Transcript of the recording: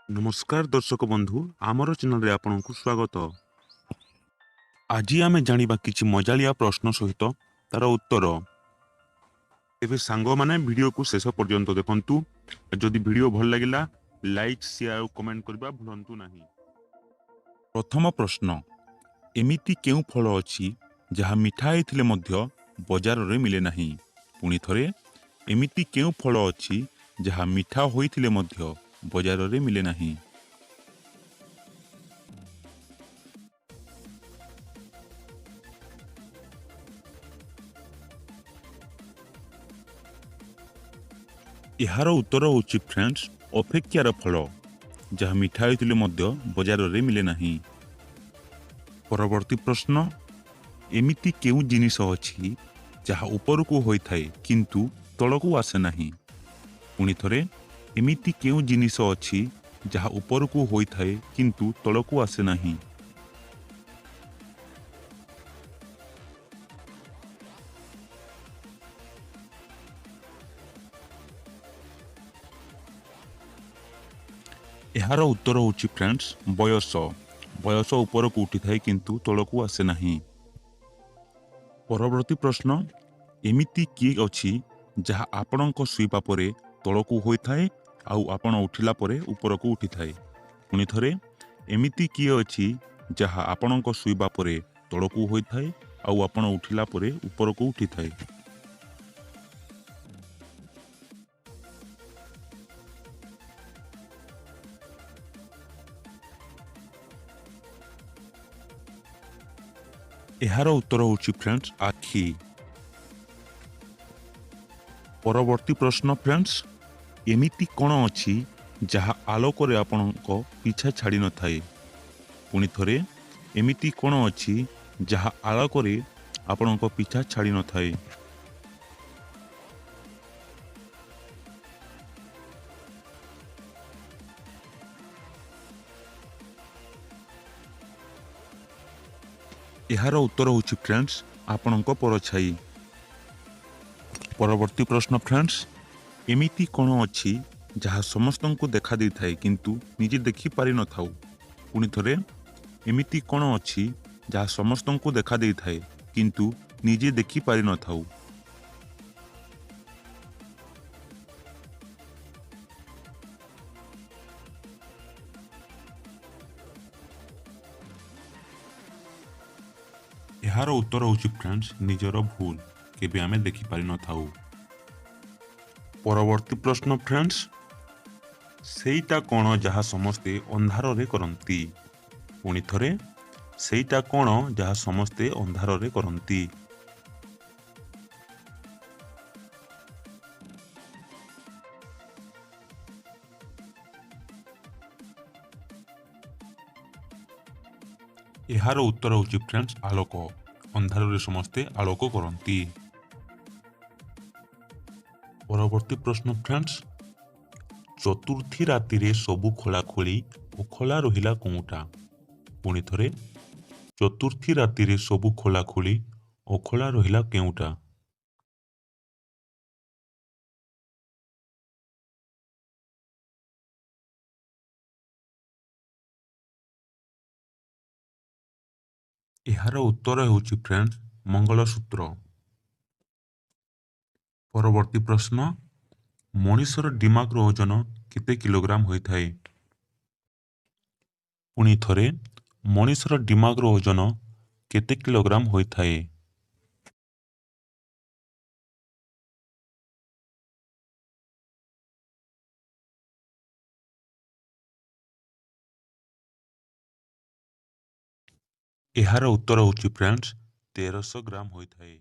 ନମସ୍କାର ଦର୍ଶକ ବନ୍ଧୁ, ଆମର ଚ୍ୟାନେଲରେ ଆପଣଙ୍କୁ ସ୍ୱାଗତ। ଆଜି ଆମେ ଜାଣିବା କିଛି ମଜାଳିଆ ପ୍ରଶ୍ନ ସହିତ ତାର ଉତ୍ତର। ତେବେ ସାଙ୍ଗମାନେ, ଭିଡ଼ିଓକୁ ଶେଷ ପର୍ଯ୍ୟନ୍ତ ଦେଖନ୍ତୁ। ଯଦି ଭିଡ଼ିଓ ଭଲ ଲାଗିଲା, ଲାଇକ୍, ସେୟାର ଆଉ କମେଣ୍ଟ କରିବା ଭୁଲନ୍ତୁ ନାହିଁ। ପ୍ରଥମ ପ୍ରଶ୍ନ, ଏମିତି କେଉଁ ଫଳ ଅଛି ଯାହା ମିଠା ହେଇଥିଲେ ମଧ୍ୟ ବଜାରରେ ମିଳେ ନାହିଁ? ପୁଣି ଥରେ, ଏମିତି କେଉଁ ଫଳ ଅଛି ଯାହା ମିଠା ହୋଇଥିଲେ ମଧ୍ୟ ବଜାରରେ ମିଳେ ନାହିଁ? ଏହାର ଉତ୍ତର ହେଉଛି ଫ୍ରେଣ୍ଡସ୍, ଅପେକ୍ଷାର ଫଳ, ଯାହା ମିଠା ହୋଇଥିଲେ ମଧ୍ୟ ବଜାରରେ ମିଳେ ନାହିଁ। ପରବର୍ତ୍ତୀ ପ୍ରଶ୍ନ, ଏମିତି କେଉଁ ଜିନିଷ ଅଛି ଯାହା ଉପରକୁ ହୋଇଥାଏ କିନ୍ତୁ ତଳକୁ ଆସେ ନାହିଁ? ପୁଣି ଥରେ, ଏମିତି କେଉଁ ଜିନିଷ ଅଛି ଯାହା ଉପରକୁ ହୋଇଥାଏ କିନ୍ତୁ ତଳକୁ ଆସେ ନାହିଁ? ଏହାର ଉତ୍ତର ହେଉଛି ଫ୍ରେଣ୍ଡସ୍, ବୟସ। ବୟସ ଉପରକୁ ଉଠିଥାଏ କିନ୍ତୁ ତଳକୁ ଆସେ ନାହିଁ। ପରବର୍ତ୍ତୀ ପ୍ରଶ୍ନ, ଏମିତି କିଏ ଅଛି ଯାହା ଆପଣଙ୍କ ଶୋଇବା ପରେ ତଳକୁ ହୋଇଥାଏ ଆଉ ଆପଣ ଉଠିଲା ପରେ ଉପରକୁ ଉଠିଥାଏ? ପୁଣି ଥରେ, ଏମିତି କିଏ ଅଛି ଯାହା ଆପଣଙ୍କ ଶୋଇବା ପରେ ତଳକୁ ହୋଇଥାଏ ଆଉ ଆପଣ ଉଠିଲା ପରେ ଉପରକୁ ଉଠିଥାଏ? ଏହାର ଉତ୍ତର ହେଉଛି ଫ୍ରେଣ୍ଡସ୍, ଆଖି। ପରବର୍ତ୍ତୀ ପ୍ରଶ୍ନ ଫ୍ରେଣ୍ଡସ୍, ଏମିତି କ'ଣ ଅଛି ଯାହା ଆଲୋକରେ ଆପଣଙ୍କ ପିଛା ଛାଡ଼ି ନଥାଏ? ପୁଣି ଥରେ, ଏମିତି କ'ଣ ଅଛି ଯାହା ଆଲୋକରେ ଆପଣଙ୍କ ପିଛା ଛାଡ଼ି ନଥାଏ? ଏହାର ଉତ୍ତର ହେଉଛି ଫ୍ରେଣ୍ଡସ୍, ଆପଣଙ୍କ ପରଛାଇ। ପରବର୍ତ୍ତୀ ପ୍ରଶ୍ନ ଫ୍ରେଣ୍ଡସ୍, ଏମିତି କ'ଣ ଅଛି ଯାହା ସମସ୍ତଙ୍କୁ ଦେଖା ଦେଇଥାଏ କିନ୍ତୁ ନିଜେ ଦେଖିପାରିନଥାଉ? ପୁଣି ଥରେ, ଏମିତି କ'ଣ ଅଛି ଯାହା ସମସ୍ତଙ୍କୁ ଦେଖା ଦେଇଥାଏ କିନ୍ତୁ ନିଜେ ଦେଖିପାରିନଥାଉ? ଏହାର ଉତ୍ତର ହେଉଛି ଫ୍ରେଣ୍ଡସ୍, ନିଜର ଭୁଲ କେବେ ଆମେ ଦେଖିପାରିନଥାଉ। ପରବର୍ତ୍ତୀ ପ୍ରଶ୍ନ ଫ୍ରେଣ୍ଡସ୍, ସେଇଟା କ'ଣ ଯାହା ସମସ୍ତେ ଅନ୍ଧାରରେ କରନ୍ତି? ପୁଣି ଥରେ, ସେଇଟା କ'ଣ ଯାହା ସମସ୍ତେ ଅନ୍ଧାରରେ କରନ୍ତି? ଏହାର ଉତ୍ତର ହେଉଛି ଫ୍ରେଣ୍ଡସ୍, ଆଲୋକ। ଅନ୍ଧାରରେ ସମସ୍ତେ ଆଲୋକ କରନ୍ତି। ପରବର୍ତ୍ତୀ ପ୍ରଶ୍ନ ଫ୍ରେଣ୍ଡସ୍, ଚତୁର୍ଥୀ ରାତିରେ ସବୁ ଖୋଳାଖୋଳି ଓ ଖୋଲା ରହିଲା କେଉଁଟା? ପୁଣି ଥରେ, ଚତୁର୍ଥୀ ରାତିରେ ସବୁ ଖୋଲାଖୋଳି ଓ ଖୋଲା ରହିଲା କେଉଁଟା? ଏହାର ଉତ୍ତର ହେଉଛି ଫ୍ରେଣ୍ଡସ୍, ମଙ୍ଗଳସୂତ୍ର। ପରବର୍ତ୍ତୀ ପ୍ରଶ୍ନ, ମଣିଷର ଦିମାଗର ଓଜନ କେତେ କିଲୋଗ୍ରାମ ହୋଇଥାଏ? ପୁଣି ଥରେ, ମଣିଷର ଦିମାଗର ଓଜନ କେତେ କିଲୋଗ୍ରାମ ହୋଇଥାଏ? ଏହାର ଉତ୍ତର ହେଉଛି ଫ୍ରେଣ୍ଡସ୍, 1300 ଗ୍ରାମ ହୋଇଥାଏ।